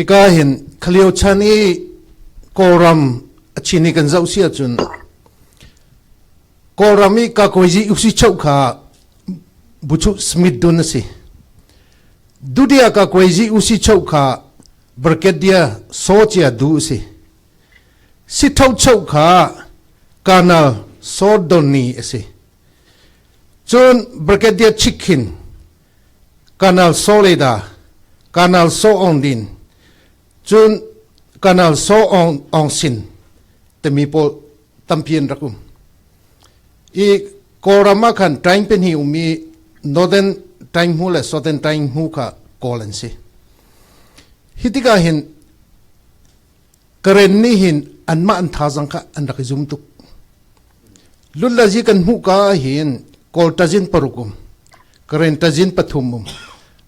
Hika hin khalio chan i Kawlram a chin i kan zoh si ahcun Kawlram i kakuaizi usi cheu kha Buchu Smith Dun a si. Dudia kakuaizi usi cheu kha Brigadier Saw Cia Du a si. Sitho cheu kha Colonel Saw Don Ni a si. Cun Brigadier Chikhin Colonel Saw Leda, Colonel Saw Aung Din, cun Colonel Saw Aung Aung Sin timi pawl tampi an rak um. I Kawlram ah khan Taing pahnih um i Northern Taing Hmu le Southern Taing Hmu kha Kawl an si. Hi tikah hin Karen nih hin anmah an thazang kha an rak i zum tuk. Lullazi kan hmuh ka ah hin Kawl tazin paruk um, Karen tazin pathum um,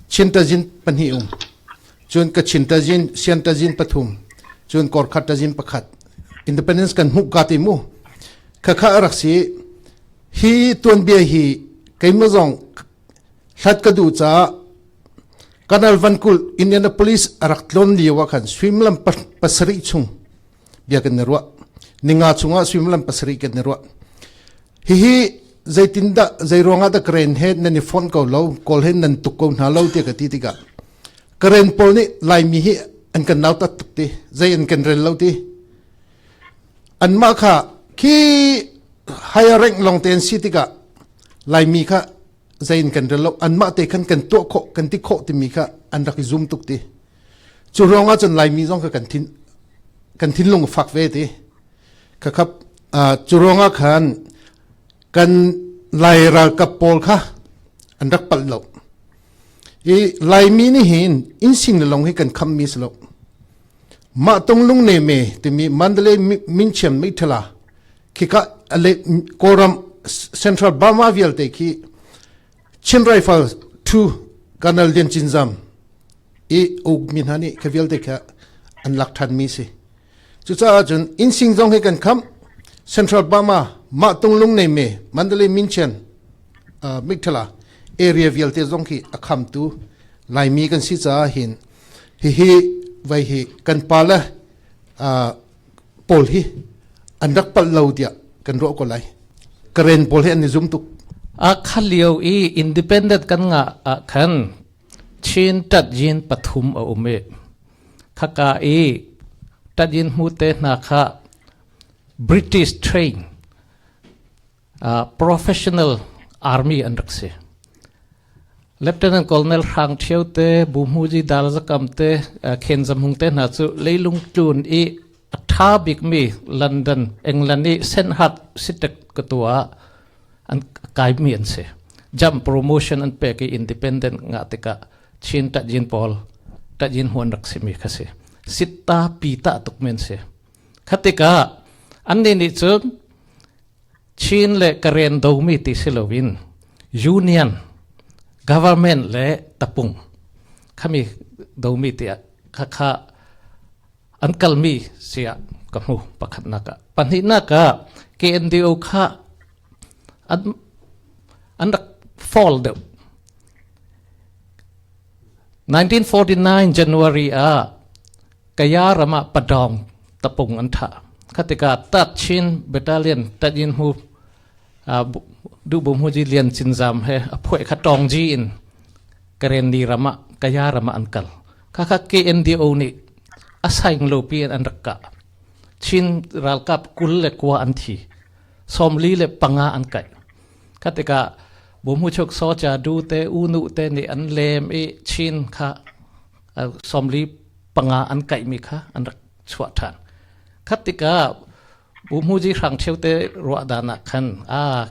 Chin tazin pahnih um, cun Kachin tazin, Sian tazin pathum, cun Korkhat tazin pakhat. Independence kan hmuh ka ti mu. Khakha a rak si. Hi tuanbia hi keimah zong hlat ka duh caah Kanal Van Kulh Indianapolis a rak tlawn lio ah khan suimilam pasarih chung bia kan i ruah. Ninga chungah suimilam pasarih kan i ruah. Hihi zeitindah zeiruangah dah Karen he nan i fonh ko lo, Kawl he nan tuk ko hna lo tiah ka ti tikah Karen pawl nih Laimi hi an kan nautat tuk ti, zei an kan rel lo ti. Anmah kha khi higher rank lawng te an si tikah Laimi kha zein kan rel lo anmah te khan kan tuah khawh kan ti khawh timi kha an rak i zum tuk ti cu ruang ah cun Laimi zong kha kan thin kan thinlung a fak ve ti kha khap cu ruang ah khan kan Lai ralkap pawl kha an rak palh lo i Laimi nih hin inn sing le long hi kan kham mi si lo mah tung lung ne me timi Mandalay Minchiam Meithala khika ale Kawlram Central Burma vialte khi Chin Rifle 2 Colonel Lian Cin Zam i uk mi hna nih kha vialte kha an lak than mi si cucaah cun innsing zong hi kan kham Central Burma mah tunglung nei me Mandalay Minchen Migthala area vialte zong khi a khamtu Laimi kan si caah hin hihi vai hi kan pa le pawl hi an rak palh lo tiah kan ruah ko lai Karen pawl hi an i zum tuk a khalio i independent kan nga ah khan Chin tatyin pathum a um i khaka i tatyin hmu te hna kha British train professional army an rak si. Lieutenant Colonel Hrang Ṭhio te, Bu Hmuji Dal Zakam te, Khen Zamhung te hna cu leilung tlun i a ṭha bikmi London, England i Senhat sitek ka tua an kaimi an si. Jump promotion an pek i independent nga tikah Chin Tajin pawl Tajin huan rak simi kha si. Sitta pita tuk men si. Khatikah annih nih cun Chin le Karen domi ti si loin Union government le tapung khami domi tiah khakha an kalmi siah ka hmu pakhatnak ah pahnihnak ah KNDO kha an an rak fall deuh 1949 January ah Kaya ram ah Padawng tapung an thah. Khatika Tat Chin Battalion Tat Yin Hu du bum hu ji Lian Cin Zam he a phuai kha tong ji in Karenni ram ah Kaya ram ah an kal. Kha kha KNDO nih a saing lo pi an rak kah. Chin ralkap 21 an thi. 45 an kai. Khatika bum hu chuk so cha du te u nu te nih an lem i Chin kha 45 an kaihmi kha an rak chuah ṭhan. Khat tikah Buhmuji hrang ṭheo te ruah dan ah khan a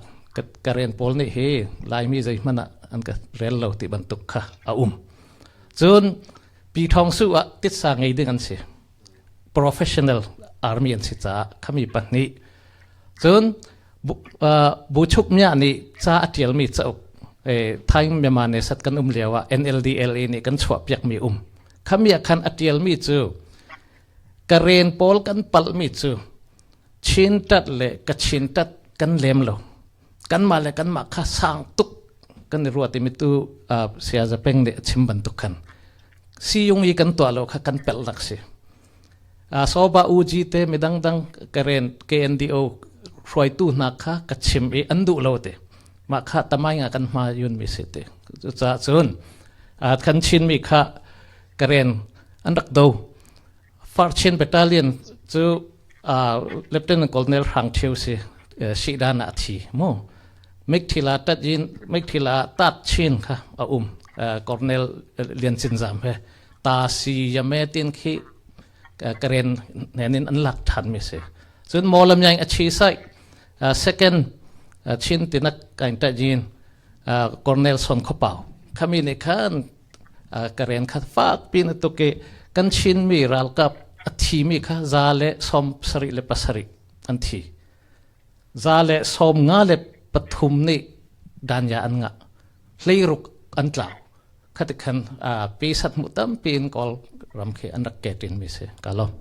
ka ren pawl nih hi Laimi zeihmanh ah an ka rel lo ti bantuk kha a um. Cun Pi Thawng Su ah titsa ngei ding an si. Professional army an si caah khami pahnih. Cun Bu Chuk Mya nih ca a ṭialmi cauk Thai Myanmar ne sat kan um lio ah NLDLA nih kan chuah piakmi um. Khami ah khan a ṭialmi cu Karen pawl kan palhmi cu Chin tat le Kachin tat kan lem lo. Kanmah le kanmah kha sang tuk kan i ruat i mitu Saya Za Peng nih a chim bantuk khan. Siyung i kan tuah lo kha kan pelh nak si. Soba UG te midang dang karen KNDO hruaitu hna kha ka chim i an duh lo te. Mah kha tamai nga kan hma yun mi si te. Cucaah cun kan Chin mi kha karen an rak do. Farchin Battalion cu Lieutenant Colonel Hrang Ṭhio si Shihdan ah a thi mu. Mikthila tat in Mikthila tat chin kha a um Colonel Lian Cin Zam he ta si yame tin khi karen nen in an lak ṭhan mi si. Cun Mawlam Yang a chi sai second Chin tinak kain tat yin Colonel Son Khopau khami nih khan ka rian kha fak pin a tuk i kan Chinmi ralkap a thimi kha 177 an thi. 153 nih danya an ngah. 16 an tlau. Khati khan pi sat mu tampi in Kawl ram khi an rak ketin mi si. Ka lawm.